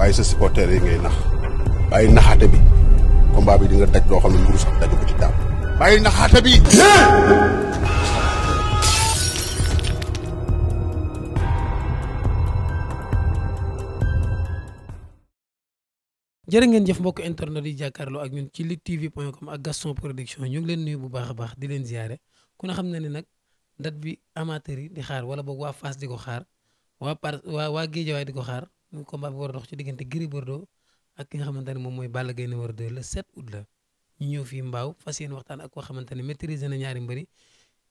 bàyyi sa supporter yi ngay nax bàyyi naxaate bi combat bi di nga daj loo xam ne mburu sax daju ko ci daal bàyyi naxaate bi. jërë ngeen jëf mbokk internet yi jàkkaarloo ak ñun ci luttetv.com ak Gaston Production ñu ngi leen nuyu bu baax a baax di leen ziare ku ne xam na ne nag date bi amateur yi di xaar wala boog waa Fass di ko xaar waa Guédiawaye di ko xaar muy combat bi war a dox ci diggante Gris Bordeaux ak ki nga xamante ne moom mooy Balla Gaye numéro 2 le 7 août la ñu ñëw fii Mbaaw fas yéene waxtaan ak koo xamante ne maîtriser na ñaari mbëri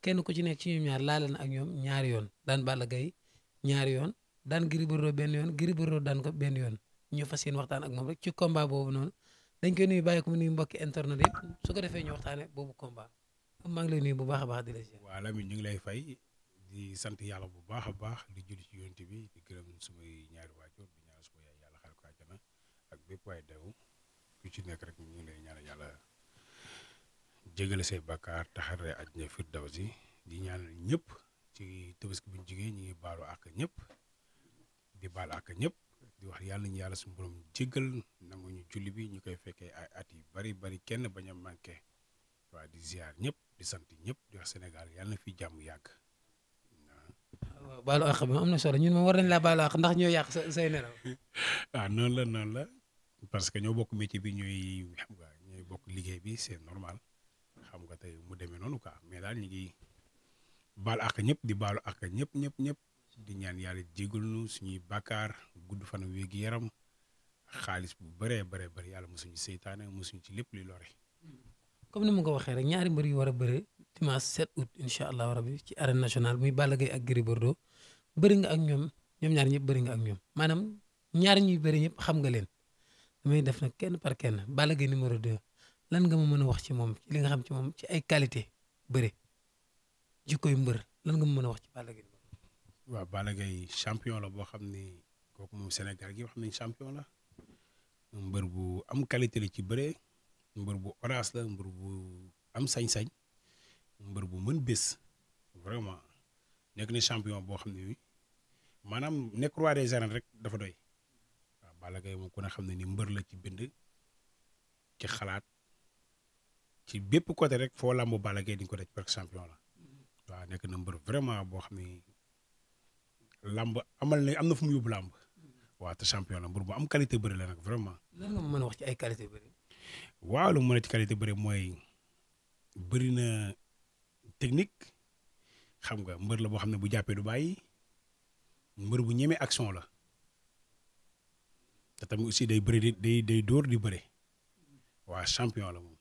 kenn ku ci nekk ci ñoom ñaar laale na ak ñoom ñaari yoon daan Balla Gaye ñaari yoon daan Gris Bordeaux benn yoon Gris Bordeaux daan ko benn yoon ñu fas yéene waxtaan ak moom rek ci combat boobu noonu dañ koy nuyu bàyyi ko mu nuyu mbokki internet yëpp su ko defee ñu waxtaane boobu combat maa ngi lay nuyu bu baax a baax di la si. waaw Lamine ñu ngi lay fay di sant yàlla bu baax a baax di julli ci yonent bi di gërëm sumay ñaari waajur di ñaan suma yaay yàlla xaar ko àjjana ak bépp waay dew ku ci nekk rek ñu ngi lay ñaan yàlla jégale say bakkaar taxare àjjana firdawsi di ñaanal ñëpp ci Tabaski bu ñu jigéen ñu ngi baalu àq ñëpp di baal àq ñëpp. di wax yàlla ñu yàlla suñu borom jéggal nangu ñu julli bi ñu koy fekkee ay at yi bari kenn bañ a manqué waa di ziar ñëpp di sant ñëpp di wax Sénégal yàlla na fi jàmm yàgg. waaw baalu àq bi am na solo ñun moom war nañ laa baalu àq ndax ñoo yàq say nelaw. waaw noonu la parce que ñoo bokk métier bi ñooy xam nga ñooy bokk liggéey bi c'est normal xam nga tey mu demee noonu quoi mais daal ñu ngi baal àq ñëpp di baalu àq ñëpp. di ñaan yàlla jégal nu suñuy bàkkaar gudd fan wéegi yaram xaalis bu bëree bëri yàlla mosuñu seytaane mosuñu ci lépp luy lore. comme ni mu ko waxee rek ñaari mbër yu war a bëre dimanche 7 août incha allah rabi ci arène nationale muy Balla Gaye ak Gris Bordeaux bëri nga ak ñoom ñaar ñëpp bëri nga ak ñoom maanaam ñaari ñuy bëri ñëpp xam nga leen damay def nag kenn par kenn Balla Gaye numéro 2 lan nga ma mën a wax ci moom ci li nga xam ci moom ci ay qualité bëre jikkoy mbër lan nga ma mën a wax ci Balla Gaye. waaw Balla Gaye champion la boo xam ni kooku moom Sénégal gi xam nañ champion la mbër bu am qualité la ci bëre mbër bu audace la mbër bu am sañ-sañ mbër bu mën bés vraiment nekk na champion boo xam ne maanaam nekk roi des arènes rek dafa doy waaw Balla Gaye moom ku ne xam ne ni mbër la ci bind ci xalaat ci bépp côté rek foo làmb Balla Gaye di nga ko def parce que champion la waaw nekk na mbër vraiment boo xam ne lamb am na fu mu yóbbu lamb waaw te champion la mbër bu am qualité bëri la nag vraiment. lan nga mën a wax ci ay qualité bëri. waaw lu mu mën a ci qualité bëri mooy bëri na technique xam nga mbër la boo xam ne bu jàppee du bàyyi mbër bu ñemee action la te tamit aussi day bëri day dóor di bëri waaw champion la moom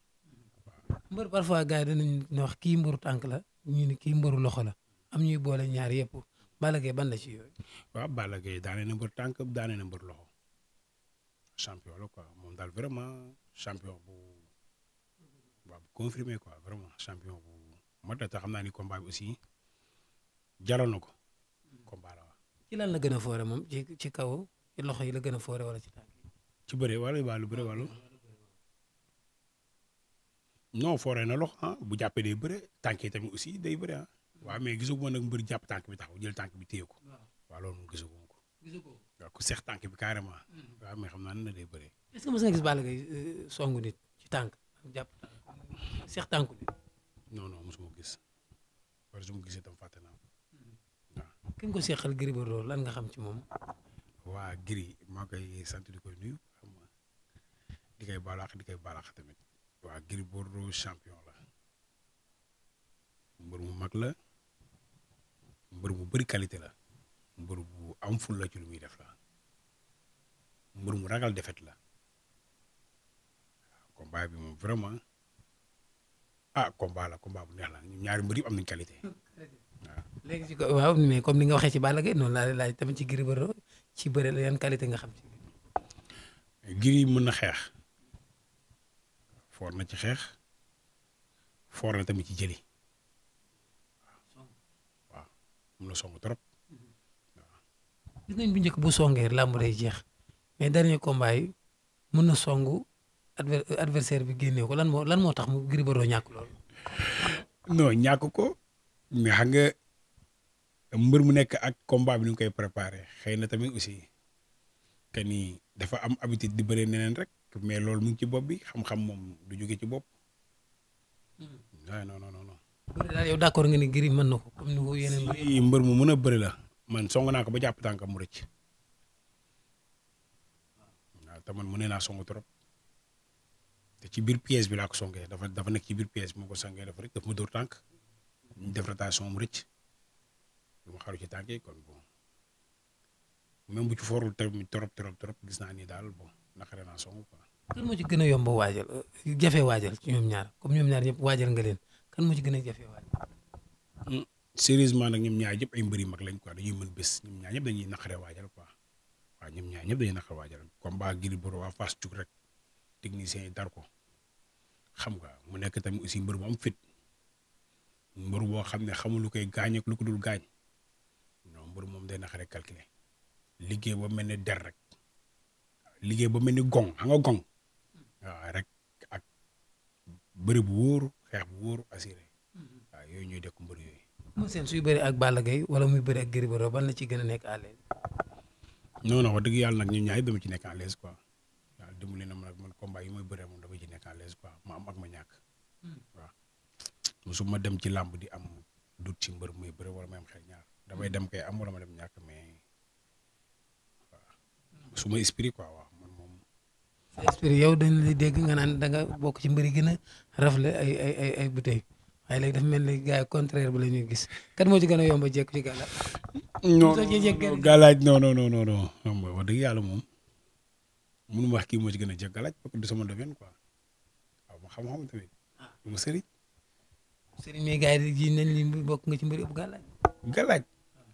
waaw. mbër parfois gars yi danañ wax kii mbëru tànk la ñu ni kii mbëru loxo la am ñuy boole ñaar yëpp. Balla Gaye ban la ci yooyu. waaw Balla Gaye daane na mbër tànk daane na mbër loxo champion la quoi moom daal vraiment champion bu confirmé quoi vraiment champion bu mat la te xam naa ni combat bi aussi jaral na ko combat la waaw. ci lan la gën a foore moom ci kaw ci loxo yi la gën a foore wala ci tànk yi. ci bëre wala wàllu bëre wàllu non foore na loxo bu jàppee day bëre tànk yi tamit aussi day bëre waaw mais gisu ko nag mbër jàpp tànk bi taxaw jël tànk bi téye ko waaw loolu moom gisu ko waaw ku seex tànk bi carrément waaw mais xam naa ne day bëree. est-ce que mos nga gis Balla Gaye songu nit ci tànk jàpp seex tànku nit. non mosuma gis wala su ma gisee tam fàtte naa waaw. ki nga ko seexal Gris Bordeaux lan nga xam ci moom. waa Gris maa koy sant di koy nuyu xam nga di koy baalaax tamit waa Gris Bordeaux champion la. mbër mu mag la mbër mu bëri qualité la mbër bu am ful la ci lu muy def la mbër mu ragal defet la waaw combat bi moom vraiment combat bu neex la ñaari mbër yëpp am nañ qualité waaw. léegi ci waaw mais comme ni nga waxee ci Balla Gaye noonu laa laaj tamit ci Gris Bordeaux ci bëre la yan qualité nga xam ci. Gris mën na xeex foor na ci xeex foor na tamit ci jëli. mun na song trop waaw. gis nañ bu njëkk bu songee làmb day jeex mais dernier combat yi mën na songu adversaire bi génnee ko lan moo tax mu Gris Bordeaux ñàkk loolu. non ñàkk ko mais xam nga mbër mu nekk ak combat bi ni ñu koy préparé xëy na tamit aussi que ni dafa am habitude di bëree neneen rek mais loolu mu ngi ci bopp bi xam-xam moom du jóge ci bopp. waaw non. bëri daal yow d'accord nga ni Gris mën na ko comme ni ko yeneen si mbër mu mën a bëri la man song naa ko ba jàpp tànkam mu rëcc waaw te man mënee naa song trop te ci biir pièce bi laa ko songee dafa nekk ci biir pièce bi ma ko songee dafa rëcc daf ma dóor tànk ñu def rotation mu rëcc lu ma xaru ci tànk yi kon bon même bu ci forul tamit trop gis naa ni daal bon naqare naa song quoi. kan moo ci gën a yomb waajal jafe waajal ci ñoom ñaar comme ñoom ñaar ñëpp waajal nga leen kan moo ci gën a jafe waajal. sérieusement nag ñoom ñaar ñëpp ay mbër yu mag lañ quoi dañuy mën bés ñoom ñaar ñëpp dañuy naqaree waajal quoi waaw ñoom ñaar ñëpp dañuy naqaree waajal combat Gris Bordeaux waa Fass jug rek techniciens yi dar ko xam nga mu nekk tamit aussi mbër bu am fit mbër boo xam ne xamul lu koy gaañ ak lu ko dul gaañ non mbër moom day naqaree calculer liggéey ba mel ni der rek liggéey ba mel ni gong xam nga gong waaw rek ak bëri bu wóor xeex bu wóor assuré waaw yooyu ñooy dekk mbër yooyu. Eumeu Sène suy bëri ak Balla Gaye wala muy bëri ak Gris Bordeaux ban la ci gën a nekk à l'aise. non wax dëgg yàlla nag ñun ñaar dama ci nekk à l'aise quoi waaw dimbali na ma nag man combat yi mooy bëree moom dama ci nekk à l'aise quoi ma am ak ma ñàkk waaw musuma dem ci làmb di am dut ci mbër muy bëri wala may am xel ñaar damay dem kay am wala ma dem ñàkk mais waaw suma esprit quoi waaw man moom. sa esprit yow dañ lay dégg nga naan da nga bokk ci mbëri gën a rafle ay bouteilles waaye léegi dafa mel ni gars yi contraire bi la ñuy gis kat moo ci gën a yomb a jékku ci gàllaaj. non gàllaaj non xam nga wax dëgg yàlla moom mënu ma wax kii moo ci gën a jékku gàllaaj parce que du sama domaine quoi waaw ma xam-xam tamit du ma sëriñ. sëriñ mais gars yi ji nañ li bokk nga ci mbëri ëpp gàllaaj. gàllaaj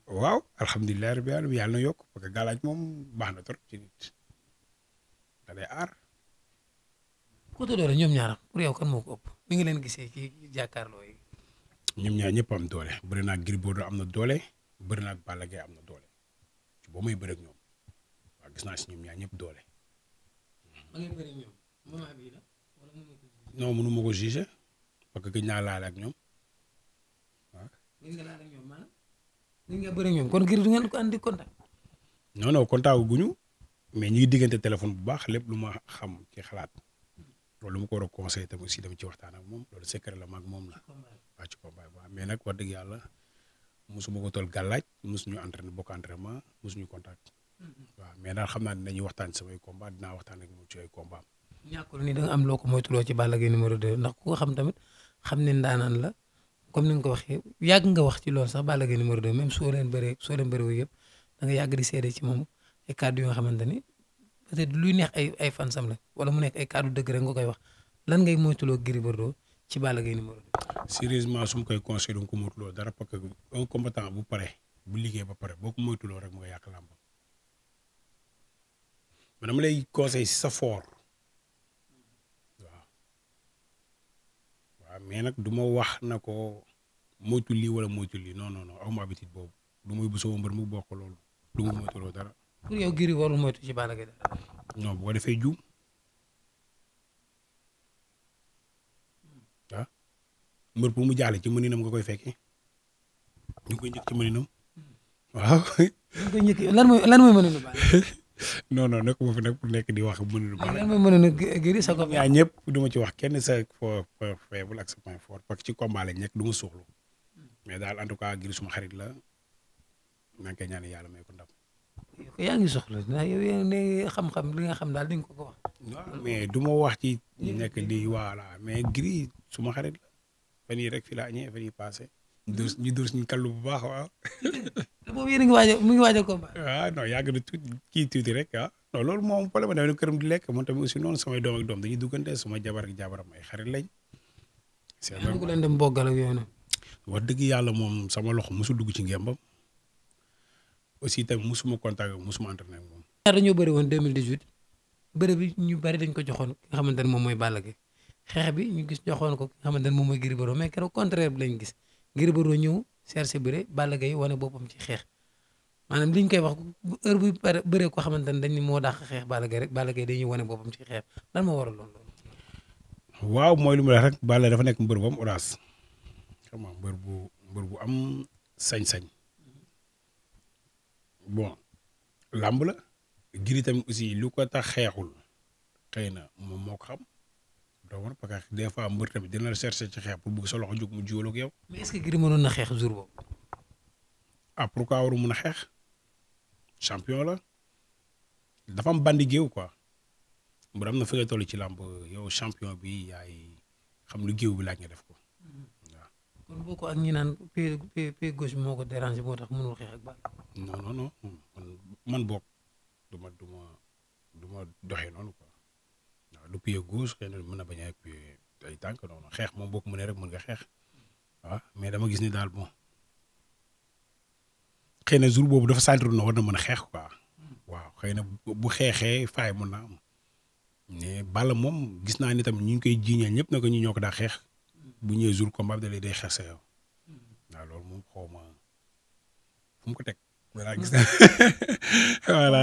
waaw alhamdulilah rabbi alamin yàlla na yokk parce que gàllaaj moom baax na trop ci nit da lay aar. côté doole ñoom ñaar pour yow kan moo ko ëpp ni nga leen gisee ci jàkkaarloo yi. ñoom ñaar ñëpp am doole bëri naa Gris Bordeaux am na doole bëri naa Balla Gaye am na doole ci boo may bëri ak ñoom waaw gis naa si ñoom ñaar ñëpp doole. ba ngay bëri ñoom moment bii la wala mënoo ko. non mënu ma ko juger parce que gëj naa laale ak ñoom waaw. gëj nga laale ak ñoom maanaam gëj nga bëri ak ñoom kon Gris du ngeen ko andi contact. non contact guñu mais ñu ngi diggante téléphone bu baax lépp lu ma xam ci xalaat. loolu lu ma ko war a conseillé tamit aussi dama ci waxtaan ak moom loolu secret la maag moom la waa ci combat bi mais nag wax dëgg yàlla mosuma ko toll gàllaaj mosuñu entraîné bokk entraînement mosuñu contact waaw mais daal xam naa ne dañuy waxtaan ci samay combat dinaa waxtaan ak moom ci ay combat ñàkkul ni da nga am loo ko moytuloo ci Balla Gaye numéro 2 ndax ku ko xam tamit xam ne ndaanaan la comme ni nga ko waxee yàgg nga wax ci loolu sax Balla Gaye numéro 2 même soo leen bëree yëpp da nga yàgg di seede ci moom ay kàddu yoo xamante ni peut-être luy neex ay fansam la wala mu nekk ay kàddu dëgg rek nga koy wax lan ngay moytuloo Gris Bordeaux ci Balla Gaye numéro 2. sérieusement su ma koy conseillé du ko moytuloo dara parce que un combattant bu pare bu liggéey ba pare boo ko moytuloo rek mu nga yàq làmbam man dama lay conseillé si sa fort waaw mais nag du ma wax na ko moytu lii wala moytu lii non aw ma habitude boobu du muy bu soo mbër mu bokk loolu du ma moytuloo dara. pour yow Gris warul moytu ci Balla Gaye dara. non bu ko defee juum ah mbër pour mu jaale ci mëninam nga koy fekkee ñu koy njëkk ci mëninam waaw. ñu koy njëkk lan mooy mëninu Balla. non nekk ma fi nag pour nekk di wax mëninu Balla. lan mooy mëninu Gris sa ko. yaa ñëpp du ma ci wax kenn sa point faible ak sa point fort parce que ci combat lañ nekk du ma suuxlu mais daal en tout cas Gris suma xarit la maa ngi koy ñaan yàlla may ko ndam. yaa ngi soxla ndax yow yaa ngi xam-xam li nga xam daal di nga ko wax. waaw mais du ma wax ci nekk di voilà mais Gris suma xarit la fan yii rek fi laa ñëwee fan yii passé ñu dóor suñu kallu bu baax waaw. te boobu yéen a ngi waaj a mu ngi waaj a combat. waaw non yàgg na tuuti rek ah non loolu moom problème da këram di lekk moom tamit aussi noonu samay doom ak doom dañuy duggante sama jabar ak jabaram ay xarit lañ. c'est vrai yaa leen dem boggal ak yooyu noonu. wax dëgg yàlla moom sama loxo mosul dugg ci ngembam aussi tamit musuma contact musuma entraîné ak moom. ñaar dañoo bëri woon 2018 bëri bi ñu bëri dañ ko joxoon ki nga xamante ne moom mooy Balla Gaye xeex bi ñu gis joxoon ko ki nga xamante ne moom mooy Gris Bordeaux mais keroog contraire bi lañ gis Gris Bordeaux ñëw cherché bëre Balla Gaye wane boppam ci xeex maanaam liñ koy wax heure bu bëree ko xamante ne dañ ni moo dàq xeex Balla Gaye rek Balla Gaye dañuy wane boppam ci xeex lan moo waral loolu. waaw mooy lu mu la rek Balla dafa nekk mbër bu am audace xam nga mbër bu am sañ-sañ bon làmb la Gris tamit aussi lu ko tax xeexul xëy na moom moo ko xam donc parce que des fois mbër tamit dina la chercher ci xeex pour bëgg sa loxo jóg mu jiwal ak yow. mais est-ce que Gris mënoon na xeex jour boobu. ah pourquoi waru mun a xeex champion la dafa am bandi géew quoi mbër am na fi nga toll ci làmb yow champion bi yaay xam lu géew bi laaj nga def ko waaw. kon boo ko ak ñi naan pied gauche bi moo ko déranger moo tax mënul xeex ak Balla. non man boog du ma doxee noonu quoi waaw du pied gauche xëy na mën na bañ a pied ay tànk noonu xeex moom boo ko mënee rek mën nga xeex waaw mais dama gis ni daal bon xëy na jour boobu dafa sentir na war na mën a xeex quoi waaw xëy na bu xeexee faay mën naa am mais Balla moom gis naa ni tamit ñu ngi koy jiiñal ñëpp na ko ñu ñoo ko daa xeex bu ñëwee jour combat bi da lay day xeex sa yow waaw loolu moom xaw ma fu mu ko teg. voilà gis naa voilà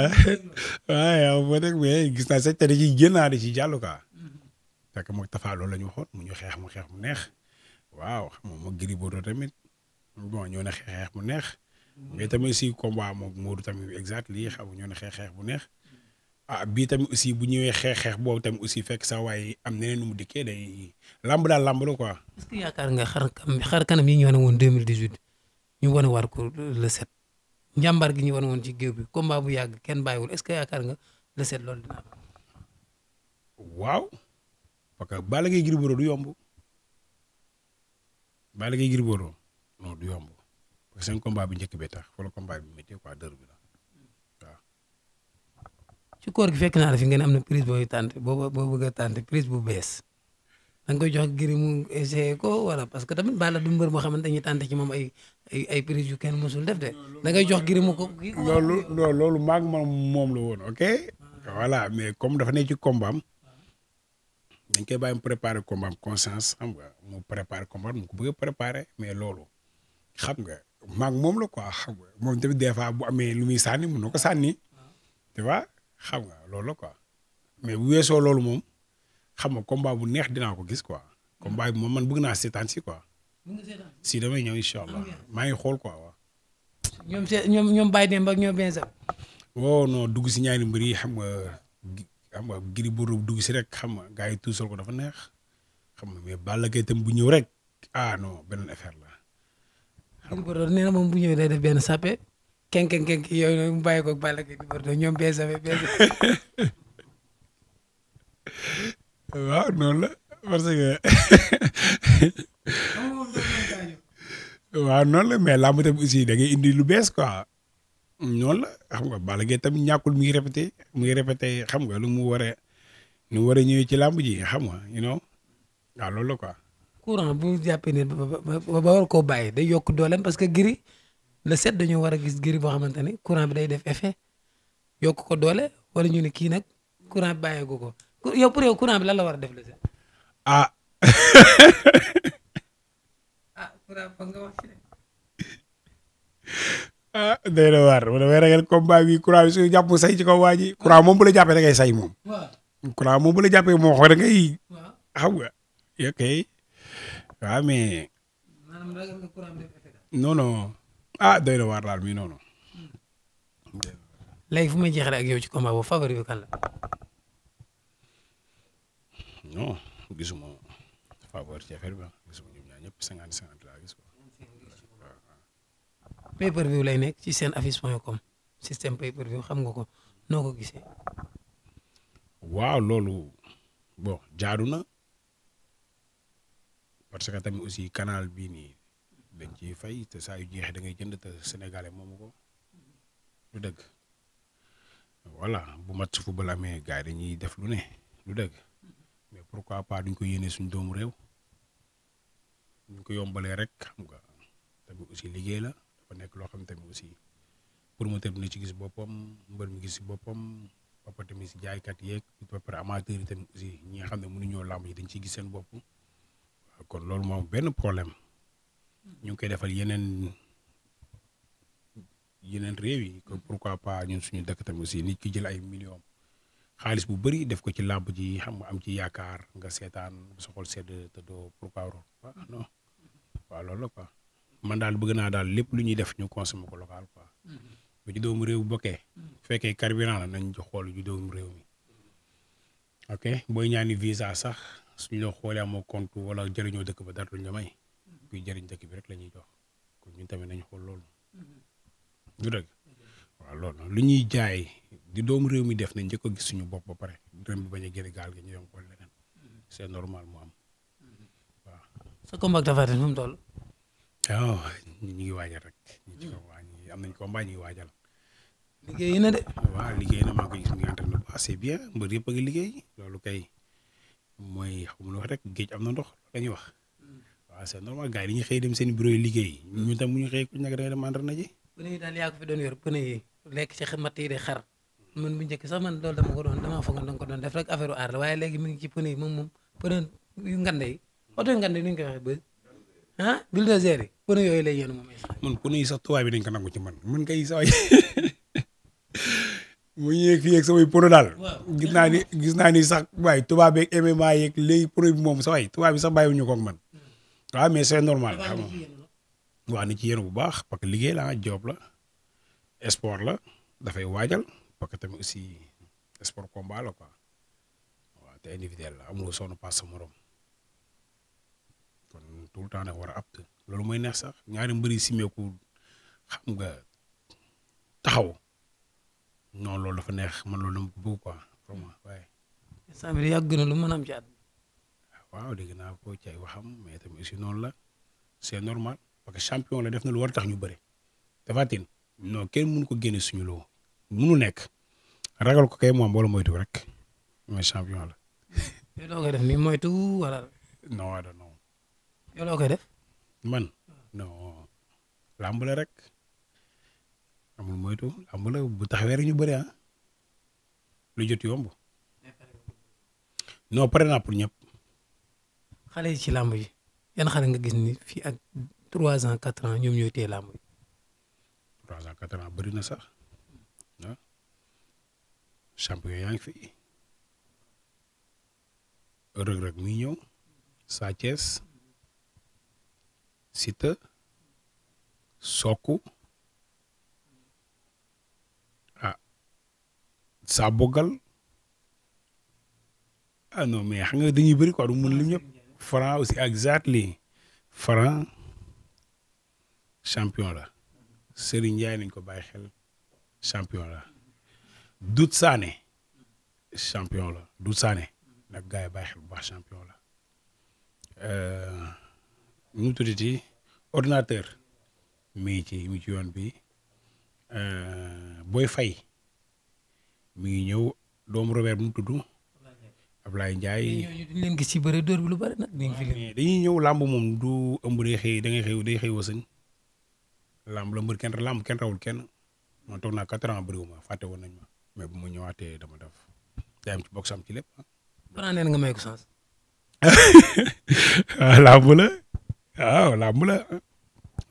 waaw yow boo dégg mais gis naa sax te da ciy génnaat da ciy jàll quoi fekk mooy Tapha loolu la ñu waxoon mu ñu xeex mu neex waaw xam nga moom Gris Bordeaux tamit bon ñoo ne xeex mu neex mais tamit aussi combat moom Modou tamit exact lii xam nga ñoo ne xeex bu neex ah bii tamit aussi bu ñëwee xeex boobu tamit aussi fekk sa waaye am neneen nu mu dikkee day lamb daal lamb la quoi. est-ce que yaakaar nga xar kanam yi ñu wane woon 2018 ñu wane war ko le 7. njàmbaar gi ñu wane woon ci géew bi combat bu yàgg kenn bàyyiwul est-ce que yaakaar nga le 7 loolu dina am. waaw parce que Balla Gaye Gris Bordeaux du yomb Balla Gaye Gris Bordeaux non du yomb parce que seen combat bi njëkk bee tax wala combat bi métti quoi dër bi la waaw. ci koor gi fekk naa la fi ngeen am na prise booy tànte boo bëgg a tànte prise bu bees da nga koy jox Gris mu essayé ko wala parce que tamit Balla du mbër moo xamante dañuy tànte ci moom ay prise yu kenn mësul def de da ngay jox Gris mu ko. loolu maag moom la woon ok. voilà mais comme dafa nekk ci combat am dañ koy bàyyi mu préparer combat am conscience xam nga mu préparer combat mu ko bëgg a préparer mais loolu xam nga maag moom la quoi xam nga moom tamit des fois bu amee lu muy sànni mun na ko sànni tu vois xam nga loolu la quoi mais bu weesoo loolu moom xam nga combat bu neex dinaa ko gis quoi combat bi moom man bëgg naa seetaan si quoi si damay ñëw incha allah maa ngi xool quoi waaw. ñoom Baye Demba ak ñoom Benza. wow non dugg si ñaari mbir yi xam nga Gris Bordeaux dugg si rek xam nga gars yi tuusal ko dafa neex xam nga mais Balla Gaye tam bu ñëw rek ah non beneen affaire la. Gris Bordeaux nee na moom bu ñëwee day def benn sape kenk yooyu noonu mu bàyyi ko ak Balla Gaye Bordeaux ñoom Benza. waaw noonu la parce que waaw noonu la mais làmb tamit aussi da ngay indi lu bees quoi noonu la xam nga Balla Gaye tamit ñàkkul mu ngi répété xam nga lu mu war a ñëwee ci làmb ji xam nga waaw loolu la quoi. courant bu jàppee ne ba war koo bàyyi day yokk dooleem parce que Gris le 7 dañoo war a gis Gris boo xamante ne courant bi day def effet yokk ko doole wala ñu ne kii nag courant bi bàyyeeku ko yow pour yow courant bi lan la war a def le 7. ah. courant foog nga wax ci de. day na waar man damay ragal combat bi courant bi su jàpp say ci kaw waa ji courant moom bu la jàppee da ngay say moom. waaw courant moom bu la jàppee moo xool da ngay. waaw xam nga ok waaw mais. maanaam ragal nga courant bi def effet. non non day na waar daal mi noonu. léegi fu may jeexalee ak yow ci combat boobu favori bi kan la. non gisuma favori ci affaire bi gisuma ñoom ñaar ñëpp 50-50 laa gis ko. pay-per-view lay nekk ci seen affiche.com système pay-per-view xam nga ko noo ko gisee. waaw loolu bon jaadu na parce que tamit aussi canal bii nii dañ ciy fay te saa yu jeexee da ngay jënd te sénégalais moomu ko lu dëgg voilà bu match football amee gars yi dañuy def lu ne lu dëgg mais pourquoi pas duñ ko yéene suñ doomu réew duñ ko yombalee rek xam nga tamit aussi liggéey la dafa nekk loo xam tamit aussi promoteur bi na ci gis boppam mbër mi gis si boppam ba tamit si jaaykat yeeg ba pare amateur yi tamit aussi ñi nga xam ne mënuñoo làmb yi dañ ciy gis seen bopp kon loolu moom benn problème ñu ngi koy defal yeneen réew yi que pourquoi pas ñun suñu dëkk tamit aussi nit ki jël ay millions xaalis bu bëri def ko ci làmb ji xam nga am ci yaakaar nga seetaan sa xol sedd te doo pourquoi non waaw loolu la quoi man daal bëgg naa daal lépp lu ñuy def ñu consommer ko local quoi bu ci doomu réew bokkee bu fekkee carburant la nañ jox xool ju doomu réew mi ok booy ñaani visa sax suñu la xoolee amoo compte wala jëriñoo dëkk ba dara duñ la may kuy jëriñ dëkk bi rek la ñuy jox kon ñun tamit nañ xool loolu du dëgg waaw loolu lu ñuy jaay di doomu réew mi def nañ njëkk a gis suñu bopp ba pare dërëm bi bañ a génn gaal gi ñu dem xool leneen c'est normal mu am waaw. sa combat Tapha Tine fu mu toll. waaw ñu ngi waajal rek ñu ci kaw waa ñi am nañ combat ñu ngi waajal. liggéey na de. waaw liggéey na maa ngi koy gis mu ngi entraîné bu assez bien mbër yëpp a ngi liggéey loolu kay mooy xamu wax rek géej am na ndox loolu la ñuy wax waaw c'est normal gars yi dañuy xëy dem seen bureau yi liggéey ñu tam bu ñu xëy ku nekk da ngay dem entraîné ji. pneu yi daal yaa ko fi doon yor pneu yi lekk ci matt yi de xar man bu njëkk sax man loolu damaa foog da nga ko doon def rek affaire aar la waaye léegi mi ngi ci pneu yi moom pneu yu ngande yi oto yu ngande yi nu ñu koy waxee ba bulldozer yi pneu yooyu lay yéen moom. man pneu yi sax tubaab bi dañ ko nangu ci man kay saa yi mu ñëwee fii ak samay pneu daal. gis naa ni sax waaye tubaab beeg MMA yeeg léegi pneu bi moom sax waay tubaab bi sax bàyyiwuñu ko ak man waaw mais c'est normal xam nga waaw ni ci yéen bu baax parce que liggéey la job la sport la dafay waajal parce que tamit aussi sport combat la quoi waaw te individuel la amuloo sonn paas sa morom kon tout le temps nag war a apte loolu mooy neex sax ñaari mbëri simeeku xam nga taxaw non loolu dafa neex man loolu dama ko bëgg quoi vraiment waaye. instant bii yàgg na lu mën a am ci at. waaw dégg naa ko ci ay waxam mais tamit aussi noonu la c'est normal parce que champion la def na lu war a tax ñu bëre Tapha Tine non kenn mënu ko génne suñu loo mënu nekk ragal ko kay moom wala moytu rek mais champion la. yow loo koy def nii moytu wala. non waaw non. yow loo koy def. man non làmb la rek amul moytu làmb la bu taxawee rek ñu bëri ah lu jot yomb non pare naa pour ñëpp. xale yi ci làmb yi yan xale nga gis ni fii ak 3 ans 4 ans ñoom ñooy téye làmb yi. 3 ans 4 ans bëri na sax ah champion yaa ngi fi Reug Reug muy ñëw Sa Thiès Siteu Sokku Sa Bogal non mais xam nga dañuy bëri quoi du mun lim ñëpp Franc aussi exactly Franc champion la Serigne Ndiaye nañ ko bàyyi xel champion la Doudou Sané champion la Doudou Sané nag gars yi bàyyi xel bu baax champion la nu mu tuddati ordinateur mi ci yoon bi Boy Faye mi ngi ñëw doomu Robert bu mu tudd Ablaye Ndiaye. ñooñu duñ leen gis ci bëre dóor bi lu bari nag. dañuy ñëw làmb moom du ëmb day xëy da ngay xëy day xëy wasañ làmb la mbër kenn rawul kenn man toog naa 4 ans bëriwuma fàtte woon nañ ma mais bu ma ñëwaatee dama def day am ci box am ci lépp. Franc nee na nga may ko sens. waaw làmb la waaw làmb la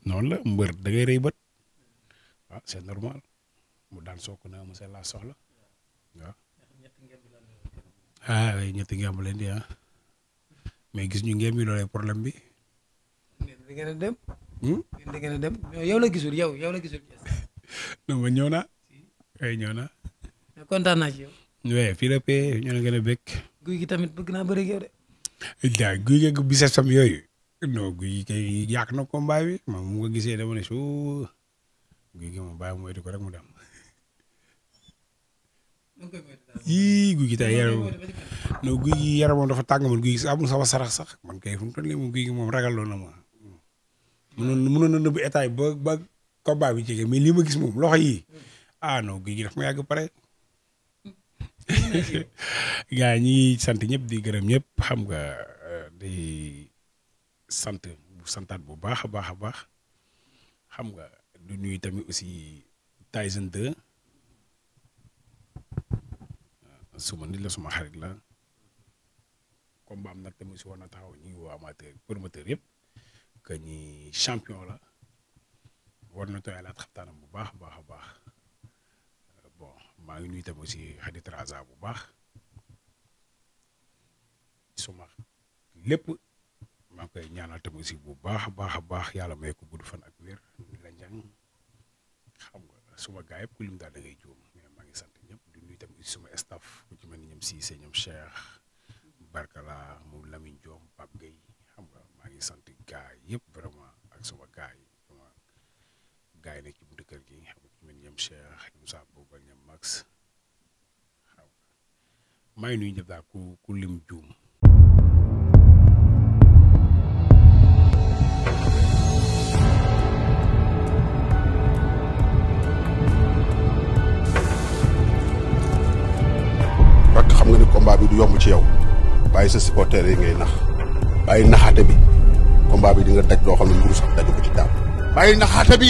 noonu la mbër da ngay rëy bët waaw c'est normal mu daan soog na mu seen laa soxla waaw. oui ñetti ngemb leen di mais gis ñu ngemb yi loolay problème bi. di ngeen a dem. di ngeen a dem yow la gisul yow la gisul. non ma ñëw naa. oui ñëw naa. kontaan naa ci yow. oui fii la paie ñu ne gën a bëgg. guy gi tamit bëgg naa bëri ak yow de. daa guy gi bises sam yooyu. non guy gi kay yàq na combat bi moom mu nga gisee dama ne su guy gi moom bàyyi mu moytu ko rek mu dem. yii guy gi tey yaram non guy gi yaramam dafa tàng man guy gi amul sama sarax sax man kay fu mu toll nii moom guy gi moom ragal loon na ma mënoon na nëbb état yi ba combat bi jege mais lii ma gis moom loxo yi non guy gi daf ma yàgg pare. gaa yi ñi sant ñëpp di gërëm ñëpp xam nga di santaat bu baax a baax a baax xam nga du nuyu tamit aussi Tyson 2 suma nit la suma xarit la combat am nag tamit si war na taxaw ñu ngi woo amateur promoteur yëpp que ñi champion la war na tooyalaat xaftaanam bu baax a baax a baax bon maa ngi nuyu tamit aussi Khady Traza bu baax suma lépp maa ngi koy ñaanal tamit aussi bu baax a baax a baax yàlla may ko gudd fan ak wér la njàng xam nga suma gaay yëpp ku lim daal da ngay juum mais maa ngi sant ñëpp di nuyu tamit suma staff ku ci mel ni ñoom Cissé ñoom Cheikh Barkala moom Lamine Diom Pape Gueye xam nga maa ngi sant gaay yëpp vraiment ak suma gaay gaay nekk ci buntu kër gi xam nga ku ci mel ni ñoom Cheikh ñoom Sa Boobu ak ñoom Max xam nga maa ngi nuyu ñëpp daal ku lim juum. xam nga ni combat bi du yomb ci yow bàyyi sa supporter yi ngay nax bàyyi naxaate bi combat bi di nga daj loo xam ne mburu sax daju ko ci daal bàyyi naxaate bi